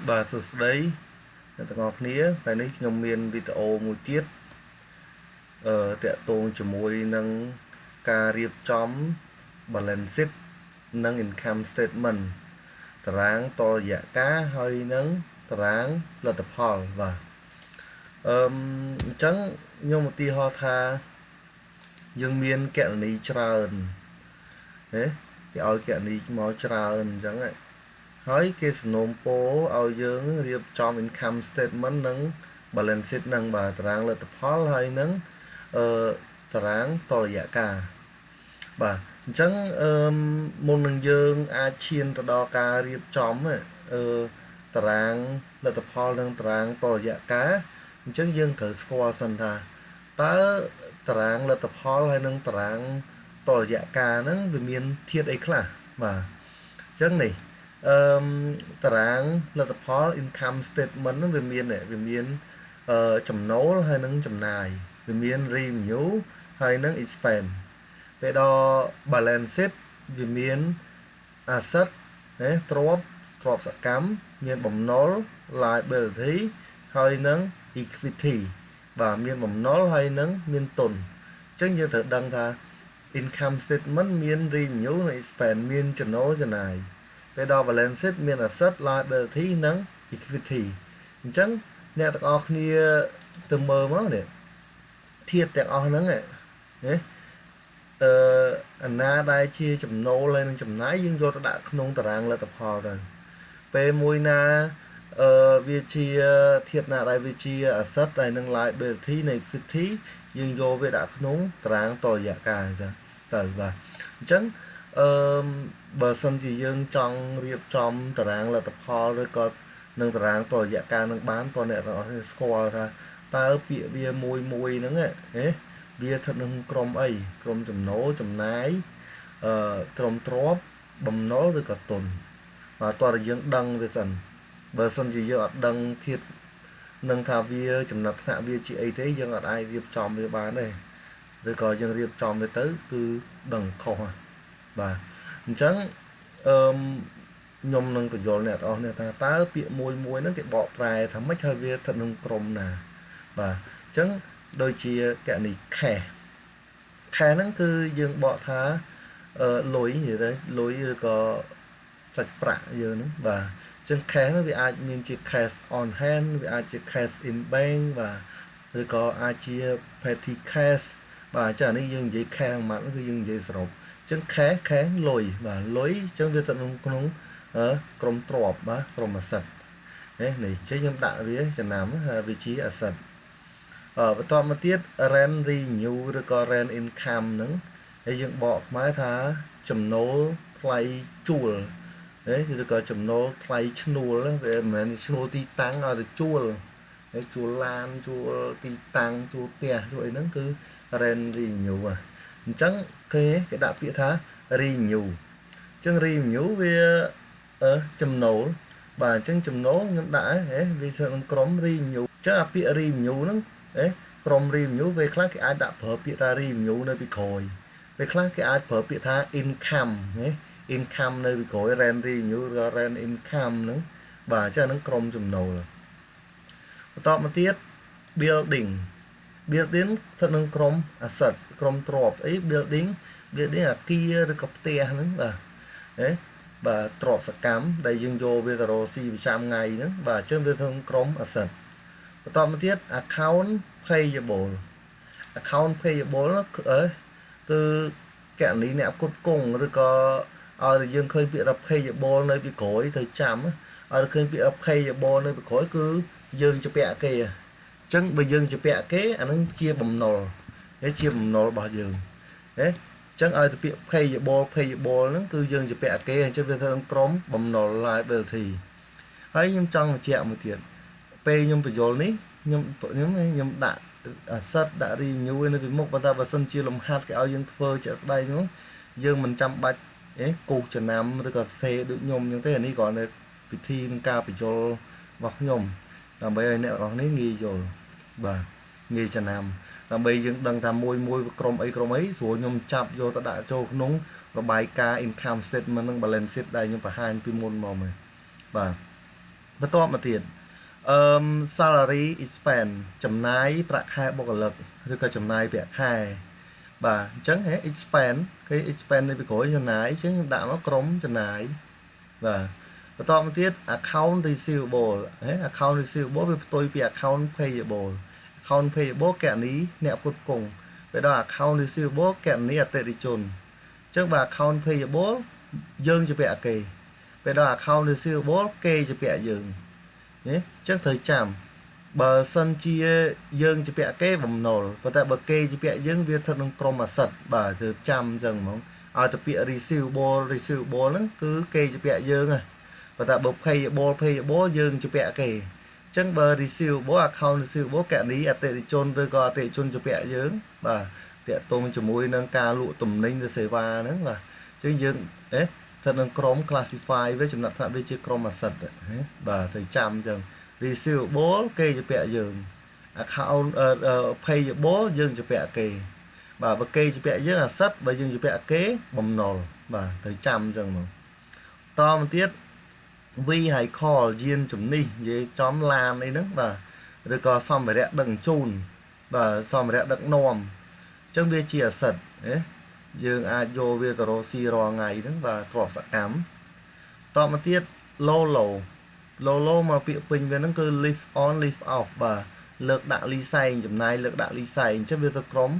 បាទសួស្តីអ្នកទាំងអស់គ្នាថ្ងៃនេះខ្ញុំមានវីដេអូមួយទៀតអឺតាក់ទងជាមួយនឹងការរៀបចំ balance sheet និង income statement តារាងតុល្យការហើយនិងតារាងលទ្ធផលបាទអឺអញ្ចឹងខ្ញុំឧទាហរណ៍ថាយើងមានគណនីច្រើនណាគេឲ្យគណនីមកច្រើនអញ្ចឹងហើយគេសំណូមពរឲ្យយើងរៀបចំ income statement និង balance sheet នឹងបាទតារាងលទ្ធផលហើយនឹងអឺតារាងតុល្យការបាទអញ្ចឹងអឺមុននឹងយើងអាចឈានទៅដល់ការរៀបចំអឺតារាងលទ្ធផលនិងតារាងតុល្យការអញ្ចឹងយើងត្រូវស្គាល់សិនថាតើតារាងលទ្ធផលហើយនិងតារាងតុល្យការហ្នឹងវាមានធាតុអីខ្លះបាទអញ្ចឹងនេះអឺតារាងលទ្ធផល income statement ហ្នឹងវាមានចំណូលហើយនិងចំណាយវាមាន revenue ហើយនិង expense ពេលដល់ balance sheet វាមាន asset ណាទ្រព្យសកម្មមានបំណុល liability ហើយនិង equity បាទមានបំណុលហើយនិងមានទុនអញ្ចឹងយើងត្រូវដឹងថា income statement មាន revenue និង expense មានចំណូលចំណាយពេលដល់ balance sheet មាន asset liability និង equity អញ្ចឹងអ្នកទាំងអស់គ្នាទៅមើលមកនេះធាតុទាំងអស់ហ្នឹងណាអឺអាណាដែលជាចំណូលហើយនឹងចំណាយយើងយកទៅដាក់ក្នុងតារាងលទ្ធផលទៅពេលមួយណាអឺវាជាធាតុណាដែលវាជា asset ហើយនឹង liability នៃ equity យើងយកវាដាក់ក្នុងតារាងតុល្យការចាទៅបាទអញ្ចឹងអឺបើសិនជាយើងចង់រៀបចំតារាងលទ្ធផលឬក៏នឹងតារាងតុល្យការនឹងបានតើអ្នកទាំងអស់គ្នាស្គាល់ថាតើពាក្យវាមួយមួយហ្នឹងហ៎វាស្ថិតក្នុងក្រុមអីក្រុមចំណូលចំណាយអឺក្រុមទ្រព្យបំណុលឬក៏ទុនបាទតើតែយើងដឹងវាសិនបើសិនជាយើងអត់ដឹងធាតុនឹងថាវាចំណាត់ថ្នាក់វាជាអីទេយើងអត់អាចរៀបចំវាបានទេឬក៏យើងរៀបចំវាទៅគឺដឹងខុសបាទអញ្ចឹងអឺខ្ញុំនឹងពន្យល់អ្នកទាំងអស់គ្នាថាតើពាក្យមួយមួយហ្នឹងគេបកប្រែថាម៉េចហើយវាស្ថិតក្នុងក្រុមណាបាទអញ្ចឹងដូចជាកណនី cash cash ហ្នឹងគឺយើងបកថាអឺលុយនិយាយទៅលុយឬក៏សាច់ប្រាក់យើងហ្នឹងបាទអញ្ចឹង cash ហ្នឹងវាអាចមានជា cash on hand វាអាចជា cash in bank បាទឬក៏អាចជា petty cash បាទអញ្ចឹងអានេះយើងនិយាយ cash មួយម៉ាត់គឺយើងនិយាយសរុបអញ្ចឹង cash cash លុយបាទលុយអញ្ចឹងវាទៅក្នុងក្នុងក្រុមទ្រព្យបាទក្រុម asset នេះនេះអញ្ចឹងខ្ញុំដាក់វាចំណាំថាវាជា asset អឺបន្តមកទៀត rent revenue ឬក៏ rent income ហ្នឹងហើយយើងបកខ្មែរថាចំណូលថ្លៃជួលហេឬក៏ចំណូលថ្លៃឈ្នួលវាមិនមែនឈ្នួលទីតាំងឲ្យទៅជួលហើយជួលឡានជួលទីតាំងជួលផ្ទះជួលអីហ្នឹងគឺ rent revenue អញ្ចឹងគេគេដាក់ពាក្យថា revenue អញ្ចឹង revenue វាអឺចំណូលបាទអញ្ចឹងចំណូលខ្ញុំដាក់ហ៎វាស្ថិតក្នុងក្រុម revenue អញ្ចឹងអាពាក្យ revenue ហ្នឹងអេក្រុម revenue ពេលខ្លះគេអាចដាក់ប្រើពាក្យថា revenue នៅពីក្រោយពេលខ្លះគេអាចប្រើពាក្យថា income ណា income នៅពីក្រោយ rent revenue ឬ rent income ហ្នឹងបាទអញ្ចឹងហ្នឹងក្រុមចំណូលបន្តមកទៀត building building ស្ថិតក្នុងក្រុម asset ក្រុមទ្រព្យអី building building អាគារឬក៏ផ្ទះហ្នឹងបាទហេបាទទ្រព្យសកម្មដែលយើងយកវាទៅរកស៊ីប្រចាំថ្ងៃហ្នឹងបាទអញ្ចឹងវាក្នុងក្រុម asset បន្តមកទៀត account payable account payable គឺគឺកណនីអ្នកគ្រប់គងឬក៏ឲ្យតែយើងឃើញពាក្យថា payable នៅពីក្រោយត្រូវចាំឲ្យឃើញពាក្យ payable នៅពីក្រោយគឺយើងជំពាក់គេអញ្ចឹងបើយើងជំពាក់គេអានឹងជាបំណុលនេះជាបំណុលរបស់យើងណាអញ្ចឹងឲ្យទៅពាក្យ payable payable ហ្នឹងគឺយើងជំពាក់គេអញ្ចឹងវាធ្វើក្រុមបំណុល liability ហើយខ្ញុំចង់បញ្ជាក់មួយទៀតពេលខ្ញុំពន្យល់នេះខ្ញុំខ្ញុំខ្ញុំដាក់ asset ដាក់ revenue នៅពីមុខប៉ុន្តែបើសិនជាលំហាត់គេឲ្យយើងធ្វើជាក់ស្ដែងនោះយើងមិនចាំបាច់អេគូសចំណាំឬក៏សេដូចខ្ញុំអញ្ចឹងទេអានេះគ្រាន់តែពិធីនឹងការពន្យល់របស់ខ្ញុំដើម្បីឲ្យអ្នកទាំងអស់នេះងាយយល់បាទងាយចំណាំដើម្បីយើងដឹងថាមួយមួយក្រុមអីក្រុមអីស្រួលខ្ញុំចាប់យកទៅដាក់ចូលក្នុងរបាយការណ៍ income statement និង balance sheet ដែលខ្ញុំបង្ហាញពីមុនមកមើលបាទ បន្ទាប់មកទៀតអឺ salary expense ចំណាយប្រាក់ខែបុគ្គលិកឬក៏ចំណាយប្រាក់ខែបាទអញ្ចឹងហេ expense គេ expense នៅពីក្រោយចំណាយអញ្ចឹងខ្ញុំដាក់មកក្រុមចំណាយបាទបន្តមកទៀត account receivable ហេ account receivable វាផ្ទុយពី account payable account payable គណនីអ្នកផ្គត់ផ្គង់ពេលដល់ account receivable គណនីអតិថិជនអញ្ចឹងបើ account payable យើងជាពាក់គេពេលដល់ account receivable គេជាពាក់យើងណាអញ្ចឹងត្រូវចាំបើសិនជាយើងជាពាក់គេបំណុលប៉ុន្តែបើគេជាពាក់យើងវាស្ថិតក្នុងក្រុម asset បាទគឺចាំអញ្ចឹងហ្មងឲ្យទៅពាក្យ receivable receivable ហ្នឹងគឺគេជាពាក់យើងហ៎ប៉ុន្តែបើ payable payable យើងជាពាក់គេអញ្ចឹងបើ receivable account receivable គណនីអតិថិជនឬក៏អតិថិជនជាពាក់យើងបាទតាក់ទងជាមួយនឹងការលក់ទំនិញឬសេវាហ្នឹងបាទអញ្ចឹងយើងអេស្ថិតក្នុងក្រុម classify វាចំណាត់ថ្នាក់វាជាក្រុម asset ហ៎បាទទៅចាំអញ្ចឹង receivable គេជាពាក់យើង account payable យើងជាពាក់គេបាទបើគេជាពាក់យើង asset បើយើងជាពាក់គេបំណុលបាទទៅចាំអញ្ចឹងមកតមកទៀត vehicle យានជំនិះនិយាយចំឡានអីហ្នឹងបាទឬក៏សម្ភារៈដឹកជញ្ជូនបាទសម្ភារៈដឹកនាំអញ្ចឹងវាជា asset ណាយើងអាចយកវាទៅរកស៊ីរាល់ថ្ងៃហ្នឹងបាទទ្រព្យសកម្មតមកទៀត LOLO LOLO មកពាក្យពេញវាហ្នឹងគឺ lift on lift off បាទលើកដាក់លីសែងចំណាយលើកដាក់លីសែងអញ្ចឹងវាទៅក្រុម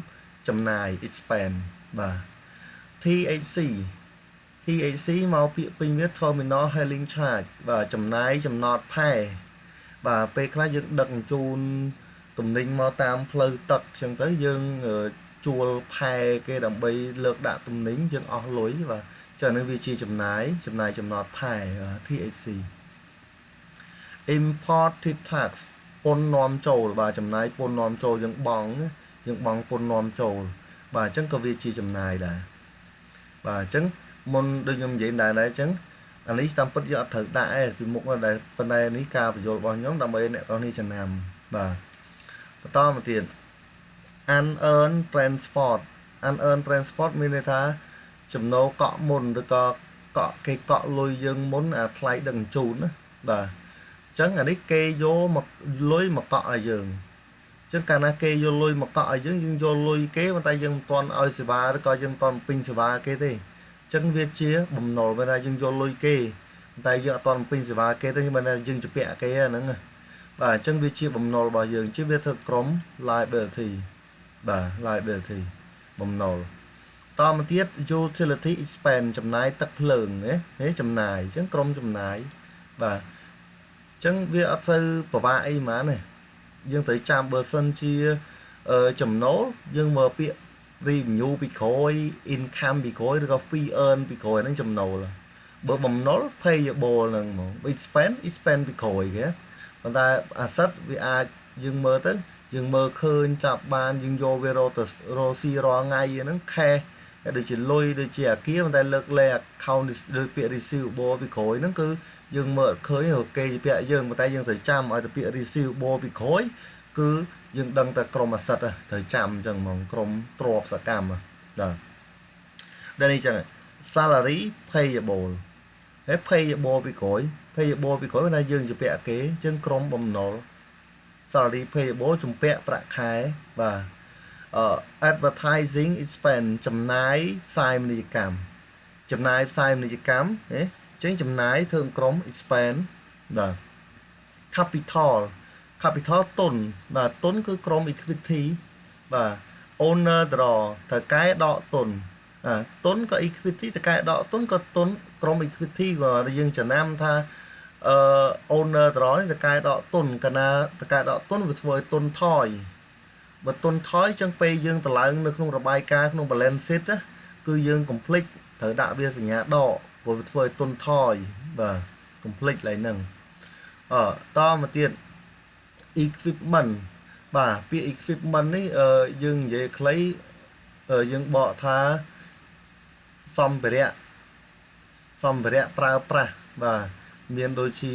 ចំណាយ expense បាទ THC THC មកពាក្យពេញវា Terminal Handling Charge បាទចំណាយចំណតផែបាទពេលខ្លះយើងដឹកជញ្ជូនទំនិញមកតាមផ្លូវទឹកអញ្ចឹងទៅយើងជួលផែគេដើម្បីលើកដាក់ទំនិញយើងអស់លុយបាទចា៎នេះវាជាចំណាយចំណាយចំណតផែ THC imported tax ពន្ធនាំចូលបាទចំណាយពន្ធនាំចូលយើងបង់យើងបង់ពន្ធនាំចូលបាទអញ្ចឹងក៏វាជាចំណាយដែរបាទអញ្ចឹងមុនដូចខ្ញុំនិយាយដែរដែរអញ្ចឹងអានេះតាមពិតយើងអត់ត្រូវដាក់ទេពីមុខដែរប៉ុន្តែនេះការបញ្យល់របស់ខ្ញុំដើម្បីអ្នកទាំងនេះចំណាំបាទបន្តមកទៀត unearned transport unearned transport មានន័យថាចំណូលកក់មុនឬក៏កក់គេកក់លុយយើងមុនអាថ្លៃដឹកជញ្ជូនណាបាទអញ្ចឹងអានេះគេយកមកលុយមកកក់ឲ្យយើងអញ្ចឹងកាលណាគេយកលុយមកកក់ឲ្យយើងយើងយកលុយគេប៉ុន្តែយើងមិនទាន់ឲ្យសេវាឬក៏យើងមិនទាន់ពេញសេវាគេទេអញ្ចឹងវាជាបំណុលបើថាយើងយកលុយគេប៉ុន្តែយើងអត់ទាន់ពេញសេវាគេទេបើថាយើងជំពាក់គេអាហ្នឹងបាទអញ្ចឹងវាជាបំណុលរបស់យើងជាវាធ្វើក្រុម liability បាទ liability បំណុលតមកទៀត utility expense ចំណាយទឹកភ្លើងណាហេចំណាយអញ្ចឹងក្រុមចំណាយបាទអញ្ចឹងវាអត់សូវពិបាកអីហ្មងទេយើងត្រូវចាំបើសិនជាចំណូលយើងមើលពាក្យ revenue ពីក្រោយ income ពីក្រោយឬក៏ fee earn ពីក្រោយហ្នឹងចំណូលបើបំណុល payable ហ្នឹងហ្មង expense expense ពីក្រោយគេប៉ុន្តែ asset វាអាចយើងមើលទៅយើងមើលឃើញចាប់បានយើងយកវារកទៅរកស៊ីរាល់ថ្ងៃហ្នឹង cash ដូចជាលុយដូចជាអាគារប៉ុន្តែលើកលែង account ដូចពាក្យ receivable ពីក្រោយហ្នឹងគឺយើងមើលអត់ឃើញគេពាក្យយើងប៉ុន្តែយើងត្រូវចាំឲ្យតែពាក្យ receivable ពីក្រោយគឺយើងដឹងតែក្រុម asset ត្រូវចាំអញ្ចឹងហ្មងក្រុមទ្រព្យសកម្មបាទដល់នេះអញ្ចឹង salary payable ហើយ payable ពីក្រោយ payable ពីក្រោយថាយើងជំពាក់គេអញ្ចឹងក្រុមបំណុល salary payable ជំពាក់ប្រាក់ខែបាទអឺ advertising expense ចំណាយផ្សាយពាណិជ្ជកម្មចំណាយផ្សាយពាណិជ្ជកម្មណាអញ្ចឹងចំណាយធ្វើក្រុម expense បាទ capital capital ទុនបាទទុនគឺក្រុម equity បាទ owner draw ថៅកែដកទុនអាទុនក៏ equity ថៅកែដកទុនក៏ទុនក្រុម equity ក៏យើងចំណាំថាអឺ owner draw នេះថៅកែដកទុនកាលណាថៅកែដកទុនវាធ្វើឲ្យទុនថយបើទុនថយចឹងពេលយើងតម្លើងនៅក្នុងរបាយការណ៍ក្នុង balance sheet ណាគឺយើង complete ត្រូវដាក់វាសញ្ញាដកព្រោះវាធ្វើឲ្យទុនថយបាទ complete ឡើយហ្នឹងអឺតមកទៀត equipment បាទពាក្យ equipment នេះយើងនិយាយខ្លីយើងបកថាសម្ភារៈសម្ភារៈប្រើប្រាស់បាទមានដូចជា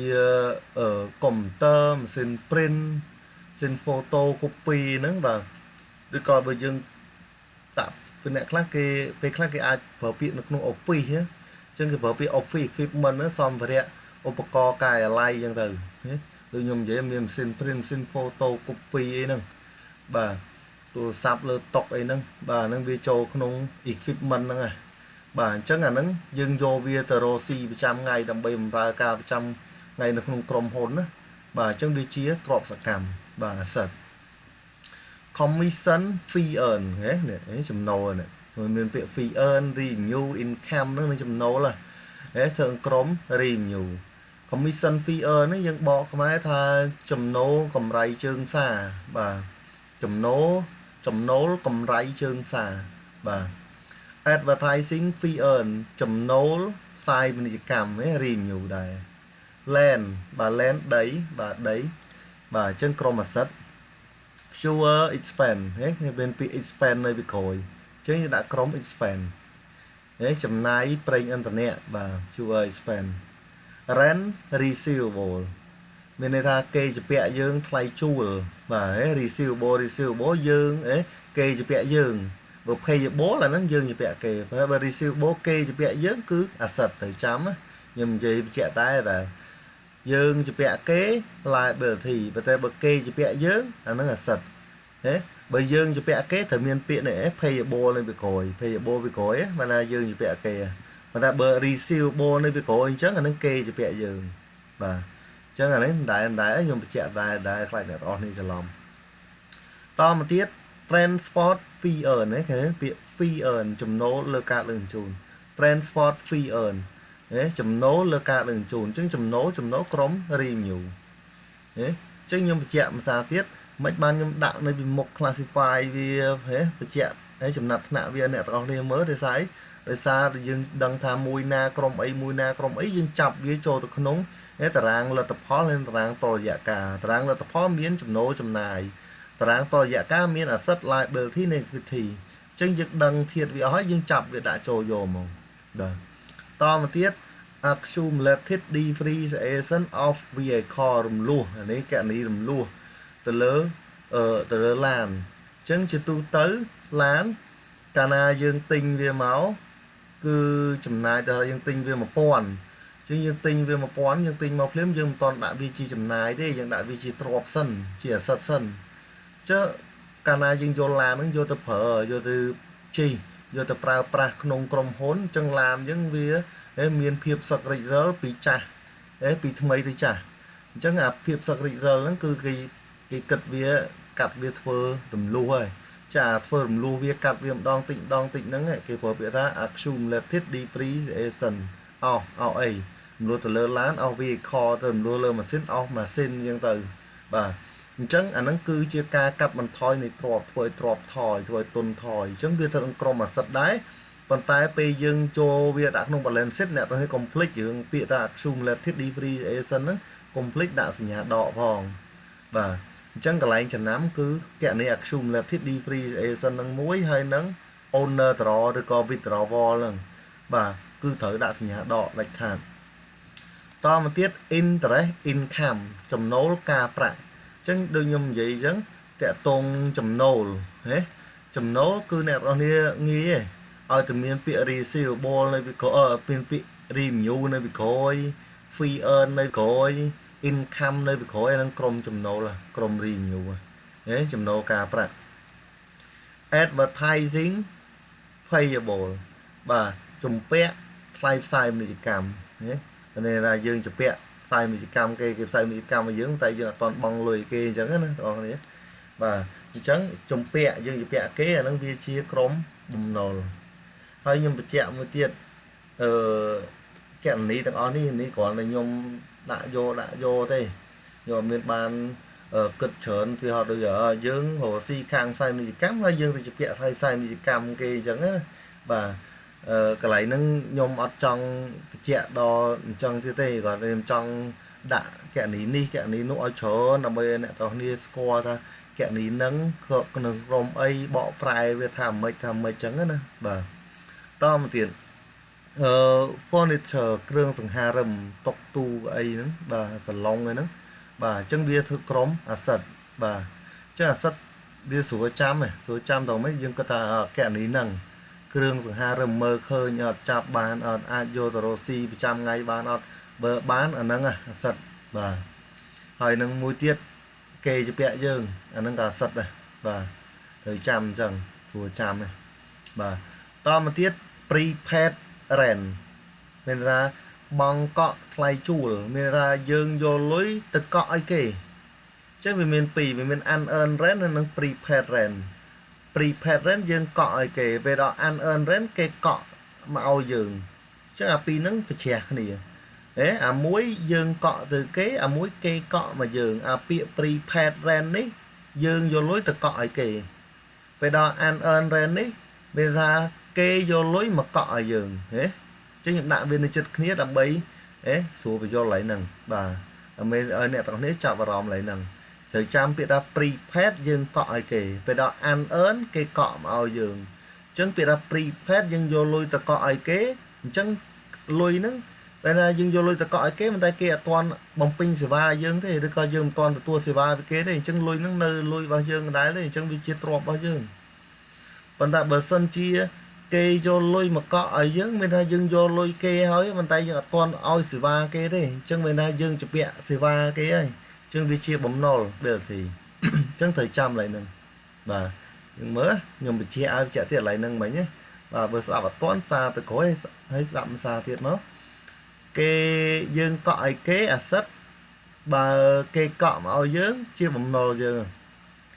កុំព្យូទ័រម៉ាស៊ីន print ម៉ាស៊ីន photocopy ហ្នឹងបាទឬក៏បើយើងតាក់ពីអ្នកខ្លះគេពេលខ្លះគេអាចប្រើពាក្យនៅក្នុង office អញ្ចឹងគេប្រើពាក្យ office equipment ហ្នឹងសម្ភារៈ ឧបករណ៍ការិយាល័យអញ្ចឹងទៅដូចខ្ញុំនិយាយមានម៉ាស៊ីន print ម៉ាស៊ីន photo copy អីហ្នឹងបាទទូរស័ព្ទលើតុអីហ្នឹងបាទហ្នឹងវាចូលក្នុង equipment ហ្នឹងណាបាទអញ្ចឹងអាហ្នឹងយើងយកវាទៅរកស៊ីប្រចាំថ្ងៃដើម្បីបម្រើការប្រចាំថ្ងៃនៅក្នុងក្រុមហ៊ុនណាបាទអញ្ចឹងវាជាទ្រព្យសកម្មបាទ asset commission fee earn ហ៎នេះចំណូលនេះមានពាក្យ fee earn revenue income ហ្នឹងនឹងចំណូលហ៎ធ្វើក្រុម revenue commission fee earn ហ្នឹងយើងបកខ្មែរថាចំណូលកម្រៃជើងសារបាទចំណូលចំណូលកម្រៃជើងសារបាទ advertising fee earn ចំណូលផ្សាយពាណិជ្ជកម្មហ៎ revenue ដែរ land បាទ land ដីបាទដីបាទអញ្ចឹងក្រុម asset fuel expense ហ៎គេមានពាក្យ expense នៅពីក្រោយអញ្ចឹងយើងដាក់ក្រុម expense ហេចំណាយប្រេងឥន្ធនៈបាទ fuel expense rent receivable មានន័យថាគេជំពាក់យើងថ្លៃជួលបាទហេ receivable receivable យើងអេគេជំពាក់យើងបើ payable អាហ្នឹងយើងជំពាក់គេប៉ុន្តែបើ receivable គេជំពាក់យើងគឺ asset ទៅចាំខ្ញុំនិយាយបញ្ជាក់តែតែយើងជំពាក់គេ liability ប៉ុន្តែបើគេជំពាក់យើងអាហ្នឹង asset ហេបើយើងជំពាក់គេត្រូវមានពាក្យនេះ payable នៅពីក្រោយ payable ពីក្រោយបានថាយើងជំពាក់គេប៉ុន្តែបើ receivable នៅពីក្រោយអញ្ចឹងអាហ្នឹងគេជំពាក់យើងបាទអញ្ចឹងអានេះមិនដែរមិនដែរខ្ញុំបញ្ជាក់ដែរដែរខ្លាចអ្នកទាំងអស់នេះច្រឡំតមកទៀត transport fee earn ណាគេពាក្យ fee earn ចំណូលលើការដឹកជញ្ជូន transport fee earn ហេចំណូលលើការដឹកជញ្ជូនអញ្ចឹងចំណូលចំណូលក្រុម revenue ហេអញ្ចឹងខ្ញុំបញ្ជាក់ភាសាទៀតមិនបានខ្ញុំដាក់នៅពីមុខ classify វាហេបញ្ជាក់ហើយចំណាត់ថ្នាក់វាអ្នកទាំងអស់គ្នាមើលដោយសារដោយសារយើងដឹងថាមួយណាក្រុមអីមួយណាក្រុមអីយើងចាប់វាចូលទៅក្នុងតារាងលទ្ធផលនិងតារាងតុល្យការតារាងលទ្ធផលមានចំណូលចំណាយតារាងតុល្យការមាន asset liability និង equity អញ្ចឹងយើងដឹងធាតុវាអស់ហើយយើងចាប់វាដាក់ចូលយកហ្មងបាទតមកទៀត accumulated depreciation of vehicle រំលោះអានេះកណនីរំលោះទៅលើអឺទៅលើឡានអញ្ចឹងជាទូទៅឡានកាលណាយើងទិញវាមកគឺចំណាយដល់យើងទិញវា1000ជាងយើងទិញវា1000យើងទិញមកភ្លាមយើងមិនតន់ដាក់វាជាចំណាយទេយើងដាក់វាជាទ្រព្យសិនជា asset សិនចុះកាលណាយើងយកឡានហ្នឹងយកទៅប្រើយកទៅជិះយកទៅប្រើប្រាស់ក្នុងក្រុមហ៊ុនអញ្ចឹងឡានយើងវាមានភាពសឹករិចរិលពីចាស់ពីថ្មីទៅចាស់អញ្ចឹងអាភាពសឹករិចរិលហ្នឹងគឺគេគេគិតវាកាត់វាធ្វើរំលោះហើយចាធ្វើរំលោះវាកាត់វាម្ដងតិចម្ដងតិចហ្នឹងគេប្រើពាក្យថា accumulated depreciation អស់អស់អីរំលោះទៅលើឡានអស់ vehicle ទៅរំលោះលើម៉ាស៊ីនអស់ម៉ាស៊ីនអញ្ចឹងទៅបាទអញ្ចឹងអាហ្នឹងគឺជាការកាត់បន្ថយនៃទ្រព្យធ្វើឲ្យទ្រព្យថយធ្វើឲ្យទុនថយអញ្ចឹងវាទៅនឹងក្រុម asset ដែរប៉ុន្តែពេលយើងចូលវាដាក់ក្នុង balance sheet អ្នកទាំងនេះ complete រឿងពាក្យថា accumulated depreciation ហ្នឹង complete ដាក់សញ្ញាដកផងបាទអញ្ចឹងកន្លែងចំណាំគឺកណនី accumulated depreciation នឹងមួយហើយនឹង owner draw ឬក៏ withdrawal ហ្នឹងបាទគឺត្រូវដាក់សញ្ញាដកដាច់ខាតតមកទៀត interest income ចំណូលការប្រាក់អញ្ចឹងដូចខ្ញុំនិយាយអញ្ចឹងតកតងចំណូលហេចំណូលគឺអ្នកនរគ្នាងាយទេឲ្យតែមានពាក្យ receivable នៅពីក្រោយមានពាក្យ revenue នៅពីក្រោយ fee earn នៅក្រោយ income នៅពីក្រោយហ្នឹងក្រុមចំណូលក្រុម revenue ហេចំណូលការប្រាក់ advertising payable បាទជំពាក់ថ្លៃផ្សាយពាណិជ្ជកម្មណាន័យថាយើងជំពាក់ផ្សាយពាណិជ្ជកម្មគេគេផ្សាយពាណិជ្ជកម្មឲ្យយើងតែយើងអត់ទាន់បង់លុយគេអញ្ចឹងណាបងប្អូនបាទអញ្ចឹងជំពាក់យើងជំពាក់គេអាហ្នឹងវាជាក្រុមបំណុលហើយខ្ញុំបញ្ជាក់មួយទៀតអឺកណនីទាំងអស់នេះនេះគ្រាន់តែខ្ញុំដាក់យកដាក់យកទេខ្ញុំអត់មានបានគិតច្រើនទីហោដូចយើងរកស៊ីខាងផ្សាយពាណិជ្ជកម្មហើយយើងទៅជំពាក់ថ្លៃផ្សាយពាណិជ្ជកម្មគេអញ្ចឹងណាបាទអឺកន្លែងហ្នឹងខ្ញុំអត់ចង់បញ្ជាក់ដល់អញ្ចឹងទៀតទេគាត់ខ្ញុំចង់ដាក់កណនីនេះកណនីនោះឲ្យច្រើនដើម្បីឲ្យអ្នកទាំងគ្នាស្គាល់ថាកណនីហ្នឹងក្នុងក្រុមអីបកប្រែវាថាម៉េចថាម៉េចអញ្ចឹងណាបាទតមកទៀតអឺ furniture គ្រឿងសង្ហារឹមតុកទូអីហ្នឹងបាទសាឡុងអីហ្នឹងបាទអញ្ចឹងវាធ្វើក្រុម asset បាទអញ្ចឹង asset វាស្រួលចាំហ៎ស្រួលចាំតមិនយើងគិតថាកណនីហ្នឹងគ្រឿងសង្ហារឹមមើលឃើញអត់ចាប់បានអត់អាចយកទៅរកស៊ីប្រចាំថ្ងៃបានអត់ បើបានអាហ្នឹង asset បាទហើយនឹងមួយទៀតគេជំពាក់យើងអាហ្នឹងក៏ asset ដែរបាទត្រូវចាំអញ្ចឹងស្រួលចាំទេបាទតមកទៀត prepaid rent មានថាបង់កក់ថ្លៃជួលមានថាយើងយកលុយទៅកក់ឲ្យគេអញ្ចឹងវាមានពីរវាមាន unearned rent និង prepaid rent។ Prepaid rent យើងកក់ឲ្យគេពេលដល់ unearned rent គេកក់មកឲ្យយើងអញ្ចឹងអាពីរហ្នឹងប្រជ្រះគ្នាអេអាមួយយើងកក់ទៅគេអាមួយគេកក់មកយើងអាពាក្យ prepaid rent នេះយើងយកលុយទៅកក់ឲ្យគេពេលដល់ unearned rent នេះមានថាគេយកលុយមកកក់ឲ្យយើងហេចឹងខ្ញុំដាក់វានៅចិត្តគ្នាដើម្បីអេស្រួលបញ្យល់ឡើយហ្នឹងបាទដើម្បីឲ្យអ្នកទាំងគ្នាចាប់អារម្មណ៍ឡើយហ្នឹងត្រូវចាំពាក្យថា prepaid យើងកក់ឲ្យគេពេលដល់ unearned គេកក់មកឲ្យយើងអញ្ចឹងពាក្យថា prepaid យើងយកលុយទៅកក់ឲ្យគេអញ្ចឹងលុយហ្នឹងពេលណាយើងយកលុយទៅកក់ឲ្យគេមិនតែគេអត់ទាន់បំពេញសេវាយើងទេឬក៏យើងមិនទាន់ទទួលសេវាពីគេទេអញ្ចឹងលុយហ្នឹងនៅលុយរបស់យើងដែរទេអញ្ចឹងវាជាទ្រព្យរបស់យើងប៉ុន្តែបើសិនជាគេយកលុយមកកក់ឲ្យយើងមានថាយើងយកលុយគេហើយប៉ុន្តែយើងអត់ទាន់ឲ្យសេវាគេទេអញ្ចឹងមានថាយើងជំពាក់សេវាគេហើយអញ្ចឹងវាជាបំណុល liability អញ្ចឹងត្រូវចាំឡើយហ្នឹងបាទយើងមើលខ្ញុំបញ្ជាឲ្យបញ្ជាក់ទៀតឡើយហ្នឹងមិញណាបាទបើស្ដាប់អត់ទាន់សារទៅក្រោយហើយស្ដាប់ភាសាទៀតមកគេយើងកក់ឲ្យគេ asset បើគេកក់មកឲ្យយើងជាបំណុលយើង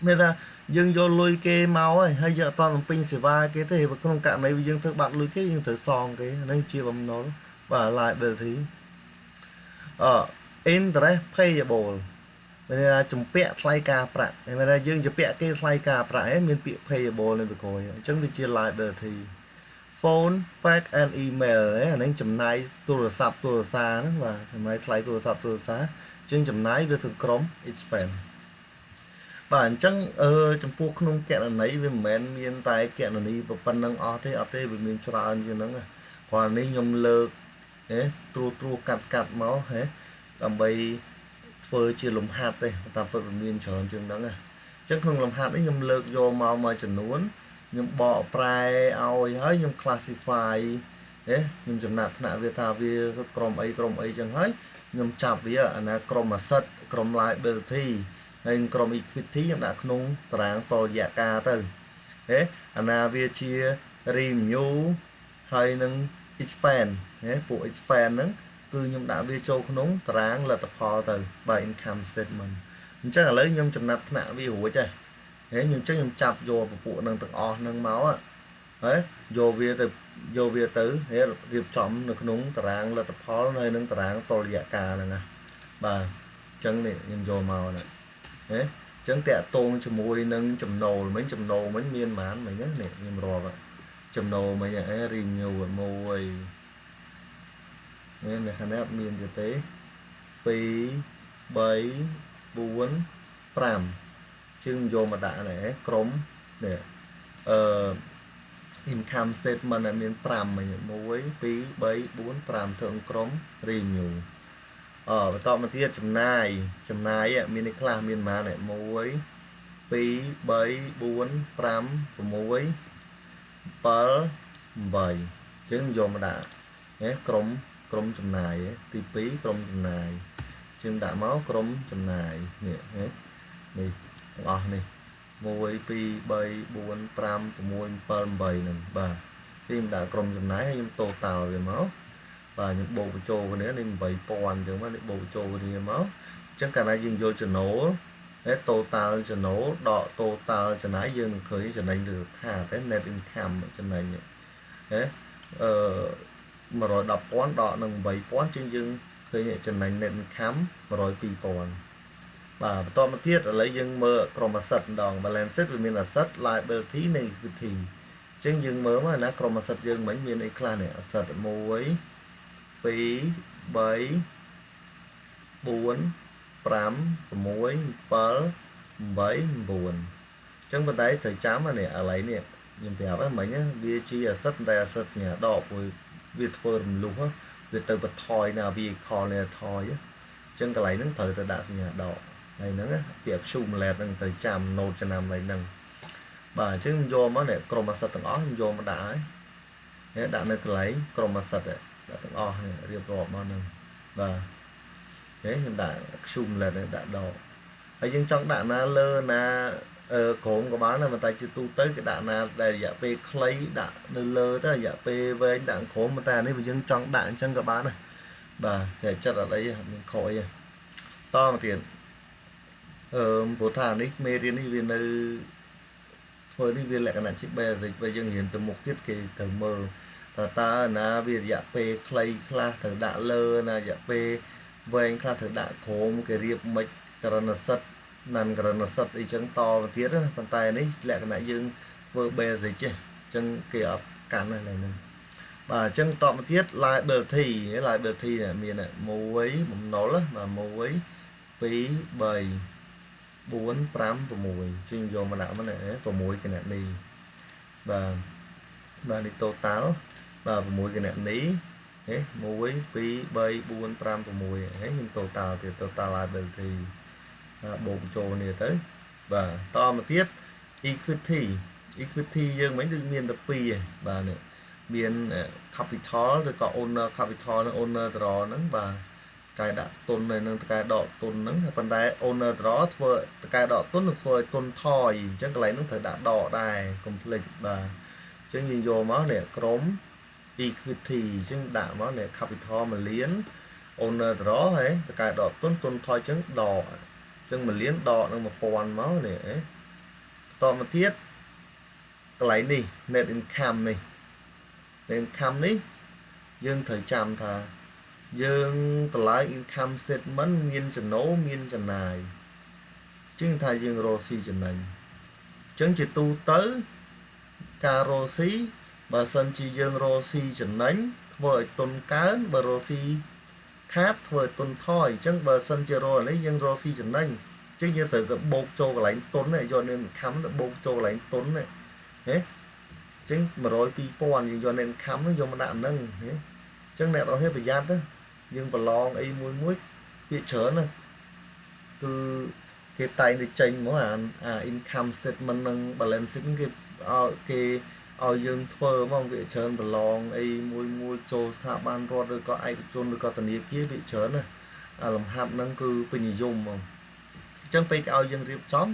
មានថាយើងយកលុយគេមកហើយហើយយើងអត់ទាន់បំពេញសេវាគេទេបើក្នុងករណីយើងធ្វើបាត់លុយគេយើងត្រូវសងគេហ្នឹងជាបំណុលបាទ liability អ interest payable មានន័យថាជំពាក់ថ្លៃការប្រាក់មានន័យថាយើងជំពាក់គេថ្លៃការប្រាក់ឯងមានពាក្យ payable នៅពីក្រោយអញ្ចឹងវាជា liability។ Phone, fax and email អាហ្នឹងចំណាយទូរស័ព្ទទូរសារហ្នឹងបាទចំណាយថ្លៃទូរស័ព្ទទូរសារអញ្ចឹងចំណាយវាទៅក្រុម expense បាទអញ្ចឹងអឺចំពោះក្នុងគណនីវាមិនមែនមានតែគណនីប៉ុណ្្នឹងអស់ទេអត់ទេវាមានច្រើនជាងហ្នឹងគ្រាន់នេះខ្ញុំលើកហេត្រួសត្រួសកាត់កាត់មកហេដើម្បីធ្វើជាលំហាត់ទេតាមពិតវាមានច្រើនជាងហ្នឹងណាអញ្ចឹងក្នុងលំហាត់នេះខ្ញុំលើកយកមកមួយចំនួនខ្ញុំបកប្រែឲ្យហើយខ្ញុំ classify ហេខ្ញុំចំណាត់ថ្នាក់វាថាវាក្រុមអីក្រុមអីចឹងហើយខ្ញុំចាប់វាអាណាក្រុម asset ក្រុម liability ហើយក្រុម equity ខ្ញុំដាក់ក្នុងតារាងតុល្យការទៅហេអាណាវាជា revenue ហើយនឹង expense ហេពួក expense ហ្នឹងគឺខ្ញុំដាក់វាចូលក្នុងតារាងលទ្ធផលទៅបាទ income statement។ អញ្ចឹងឥឡូវខ្ញុំចំណាត់ថ្នាក់វារួចហើយហេខ្ញុំចឹងខ្ញុំចាប់យកពពួកនឹងទាំងអស់នឹងមកហើយយកវាទៅយកវាទៅហេរៀបចំនៅក្នុងតារាងលទ្ធផលហើយនឹងតារាងតុល្យការហ្នឹងណាបាទអញ្ចឹងនេះខ្ញុំយកមកណាហេអញ្ចឹងតាក់ទងជាមួយនឹងចំណូលមិញចំណូលមិញមានប៉ុន្មានមិញណានេះខ្ញុំរាប់ចំណូលមិញអេ revenue មួយនេះនៅខាងនេះអត់មានទៀតទេ2 3 4 5ជាងយកមកដាក់នេះក្រុមនេះអឺ income statement ដែលមាន5មិញ1 2 3 4 5ធ្វើក្រុម revenue អបន្តមកទៀតចំណាយចំណាយមាននេះខ្លះមានប៉ុន្មាន1 2 3 4 5 6 7 8ជាងយកមកដាក់ណាក្រុមក្រុមចំណាយទី2ក្រុមចំណាយជាងដាក់មកក្រុមចំណាយនេះនេះទាំងអស់នេះ1 2 3 4 5 6 7 8ហ្នឹងបាទទីខ្ញុំដាក់ក្រុមចំណាយហើយខ្ញុំ total វាមកបាទខ្ញុំបូកបញ្ចូលគ្នានេះ8000អញ្ចឹងមកនេះបូកបញ្ចូលគ្នាមកអញ្ចឹងកាលណាយើងយកចំណូលហើយ total ចំណូលដក total ចំណាយយើងនឹងឃើញចំណេញឬខាតទេ net income ចំណេញហេអឺ110,000ដកនឹង8000ជាងយើងឃើញចំណេញ net income 102,000បាទបន្តមកទៀតឥឡូវយើងមើលក្រុម asset ម្ដង balance sheet វាមាន asset, liability និង equity អញ្ចឹងយើងមើលមកណាក្រុម asset យើងមិញមានអីខ្លះនេះ asset 1 2 3 4 5 6 7 8 9អញ្ចឹងប៉ុន្តែត្រូវចាំនេះឥឡូវនេះខ្ញុំប្រាប់ហ្នឹងមិញវាជា asset តែ asset សញ្ញាដកព្រោះវាធ្វើរំលោះវាទៅបន្ថយណា vehicle នេះថយអញ្ចឹងកន្លែងហ្នឹងត្រូវតែដាក់សញ្ញាដកហើយហ្នឹងពាក្យ accumulate ហ្នឹងត្រូវចាំ note ចំណាំឡើយហ្នឹងបាទអញ្ចឹងយកមកនេះក្រុម asset ទាំងអស់ខ្ញុំយកមកដាក់ហើយនេះដាក់នៅកន្លែងក្រុម asset ដាក់ទាំងអស់នេះរៀបរាប់មកហ្នឹង បាទហេខ្ញុំដាក់ accumulate ដាក់ដកហើយយើងចង់ដាក់ណាលើណាអឺក្រោមក៏បានដែរប៉ុន្តែជាទូទៅគេដាក់ណាដែលរយៈពេលខ្លីដាក់នៅលើទៅរយៈពេលវែងដាក់ក្រោមប៉ុន្តែអានេះបើយើងចង់ដាក់អញ្ចឹងក៏បានដែរបាទតែចិត្តអត់អីអត់មានខុសអីតមកទៀតអឺព្រោះថាអានេះមេរៀននេះវានៅធ្វើនេះវាលក្ខណៈជា basic បើយើងរៀនទៅមុខទៀតគេត្រូវមើលតើតើណាវារយៈពេលខ្លីខ្លះត្រូវដាក់លើណារយៈពេលវែងខ្លះត្រូវដាក់ក្រោមគេរៀបមិនករណសិទ្ធណាន់ករណសិទ្ធអីចឹងតទៅទៀតណាប៉ុន្តែនេះលក្ខណៈយើងធ្វើ basic ទេអញ្ចឹងគេអត់កាន់ទេឡើយហ្នឹងបាទអញ្ចឹងតមកទៀត liability liability នេះមាន1បំណុលបាទ1 2 3 4 5 6ជាងយកមកដាក់មកនេះ6គណនីបាទបាទនេះ total បាទ6គណនីហេ1 2 3 4 5 6ហេខ្ញុំ total ទៀត total liability បូកចូលនេះទៅបាទតមកទៀត equity equity យើងមិញដូចមានតែ2ឯងបាទនេះមាន capital ឬក៏ owner capital និង owner draw ហ្នឹងបាទកែដាក់ទុននៅនឹងកែដកទុនហ្នឹងប៉ុន្តែ owner draw ធ្វើកែដកទុននឹងធ្វើឲ្យទុនថយអញ្ចឹងកន្លែងហ្នឹងត្រូវដាក់ដកដែរ complete បាទអញ្ចឹងយើងយកមកនេះក្រុម equity អញ្ចឹងដាក់មកនេះ capital 1លាន owner draw ហ៎តកែដកទុនទុនថយអញ្ចឹងដកអញ្ចឹង1លានដកនឹង1000មកនេះហ៎បន្តមកទៀតកន្លែងនេះ net income នេះ net income នេះយើងត្រូវចាំថាយើងតម្លើង income statement មានចំណូលមានចំណាយជាងថាយើងរកស៊ីចំណេញអញ្ចឹងជាទូទៅការរកស៊ីបើសិនជាយើងរកស៊ីចំណេញធ្វើឲ្យទុនកើនបើរកស៊ីខាតធ្វើឲ្យទុនថយអញ្ចឹងបើសិនជារកនេះយើងរកស៊ីចំណេញអញ្ចឹងយើងត្រូវទៅបូកចូលកន្លែងទុនយក net income ទៅបូកចូលកន្លែងទុននេះហេអញ្ចឹង100 2000យើងយក net income យកមកដាក់ហ្នឹងហេអញ្ចឹងអ្នកនរគ្នាប្រយ័ត្នទៅយើងប្រឡងអីមួយមួយពាក្យច្រើនណាគឺគេតែងតែចេញមកអាអា income statement និង balance sheet គេឲ្យគេឲ្យយើងធ្វើមកវាច្រើនប្រឡងអីមួយមួយចូលស្ថាប័នរដ្ឋឬក៏ឯកជនឬក៏ធនាគារវាច្រើនណាអាលំហាត់ហ្នឹងគឺពេញនិយមហ្មងអញ្ចឹងពេលគេឲ្យយើងរៀបចំ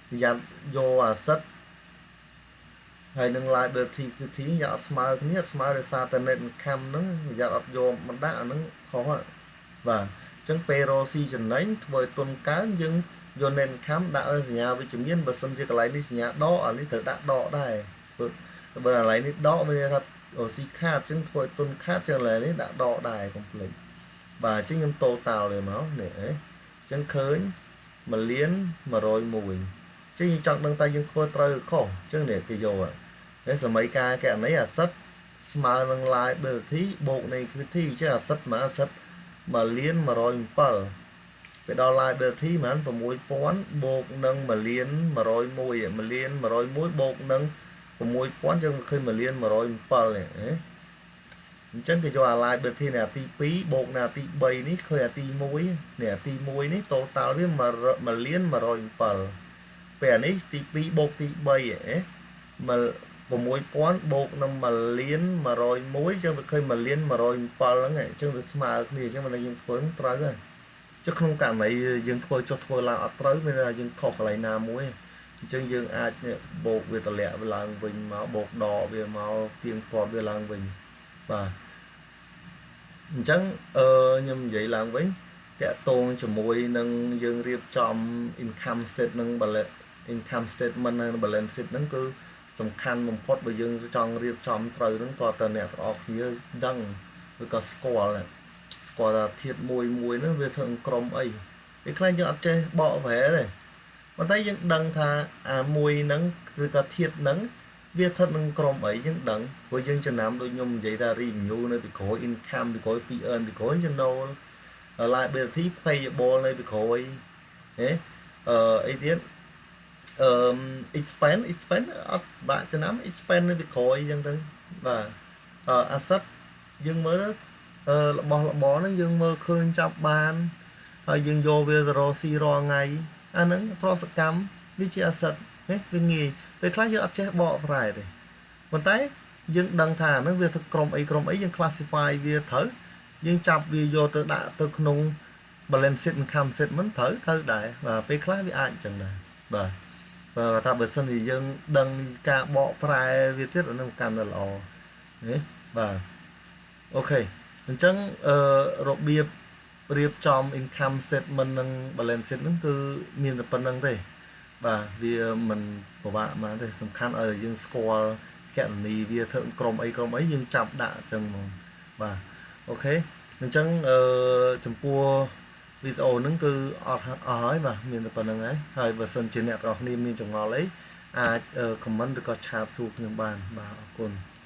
ប្រយ័ត្នយក asset ហើយនឹង liability equity យ៉ាអត់ស្មើគ្នាអត់ស្មើដោយសារតែ net income ហ្នឹងប្រយ័ត្នអត់យកមកដាក់អាហ្នឹងខុសបាទអញ្ចឹងពេលរកស៊ីចំណេញធ្វើឲ្យទុនកើនយើងយក net income ដាក់សញ្ញាវិជ្ជមានបើសិនជាកន្លែងនេះសញ្ញាដកអានេះត្រូវដាក់ដកដែរបើកន្លែងនេះដកមានន័យថាស៊ីខាតអញ្ចឹងធ្វើឲ្យទុនខាតចឹងកន្លែងនេះដាក់ដកដែរកុំភ្លេចបាទអញ្ចឹងខ្ញុំ total វាមកនេះអញ្ចឹងឃើញ1លាន101ចឹងយើងចង់ដឹងតើយើងធ្វើត្រូវខុសអញ្ចឹងនេះគេយកហើយសម័យការកណនី asset ស្មើនឹង liability បូកនៃ equity អញ្ចឹង asset មក asset 1លាន107ពេលដល់ liability ហ្មង6000បូកនឹង1លាន101 1លាន101បូកនឹង6000យើងឃើញ1លាន107នេះហ៎អញ្ចឹងគេយកអា liability នៃអាទី2បូកនឹងអាទី3នេះឃើញអាទី1នេះអាទី1នេះ total វា1លាន107ពេលអានេះទី2បូកទី3ហ៎6000បូកនឹង1លាន101ចឹងវាឃើញ1លាន107ហ្នឹងអញ្ចឹងវាស្មើគ្នាអញ្ចឹងមិនយើងធ្វើត្រូវហើយចុះក្នុងករណីយើងធ្វើចុះធ្វើឡើងអត់ត្រូវមានថាយើងខុសកន្លែងណាមួយអញ្ចឹងយើងអាចបូកវាតម្លាក់វាឡើងវិញមកបូកដកវាមកទៀងទាត់វាឡើងវិញបាទអញ្ចឹងអឺខ្ញុំនិយាយឡើងវិញតកតងជាមួយនឹងយើងរៀបចំ income statement និង balance income statement និង balance sheet ហ្នឹងគឺសំខាន់បំផុតបើយើងចង់រៀបចំត្រូវហ្នឹងតើតើអ្នកទាំងអស់គ្នាដឹងឬក៏ស្គាល់ស្គាល់ថាធាតុមួយមួយហ្នឹងវាធ្វើក្រុមអីពេលខ្លះយើងអត់ចេះបកប្រែទេប៉ុន្តែយើងដឹងថាអាមួយហ្នឹងឬក៏ធាតុហ្នឹងវាស្ថិតនឹងក្រុមអីយើងដឹងព្រោះយើងចំណាំដូចខ្ញុំនិយាយថា revenue នៅពីក្រោយ income ពីក្រោយ fee earn ពីក្រោយចំណូល liability payable នៅពីក្រោយហេអឺអីទៀតអឺ expense expense អត់បាក់ចំណាំ expense នៅពីក្រោយអញ្ចឹងទៅបាទអឺ asset យើងមើលអឺរបស់របរហ្នឹងយើងមើលឃើញចាប់បានហើយយើងយកវាទៅរកស៊ីរាល់ថ្ងៃអាហ្នឹងទ្រព្យសកម្មវាជា asset ហេវាងាយពេលខ្លះយើងអត់ចេះបកប្រែទេប៉ុន្តែយើងដឹងថាអាហ្នឹងវាធ្វើក្រុមអីក្រុមអីយើង classify វាត្រូវ យើងចាប់វាយកទៅដាក់ទៅក្នុង balance sheet income statement ត្រូវត្រូវដែរបាទពេលខ្លះវាអាចអញ្ចឹងដែរបាទបាទថាបើសិនជាយើងដឹងការបកប្រែវាទៀតអានឹងកាន់តែល្អណាបាទ OK អញ្ចឹងអឺរបៀបរៀបចំ income statement និង balance sheet ហ្នឹងគឺមានតែប៉ុណ្្នឹងទេបាទវាមិនពិបាកហ្មងទេសំខាន់ឲ្យយើងស្គាល់កណនីវាធ្វើក្រុមអីក្រុមអីយើងចាប់ដាក់អញ្ចឹងហ្មងបាទ OK អញ្ចឹងអឺចំពោះវីដេអូហ្នឹងគឺអត់អស់ហើយបាទមានតែប៉ុណ្្នឹងហើយហើយបើសិនជាអ្នកទាំងអស់គ្នាមានចម្ងល់អីអាច comment ឬក៏ chat សួរខ្ញុំបានបាទអរគុណ។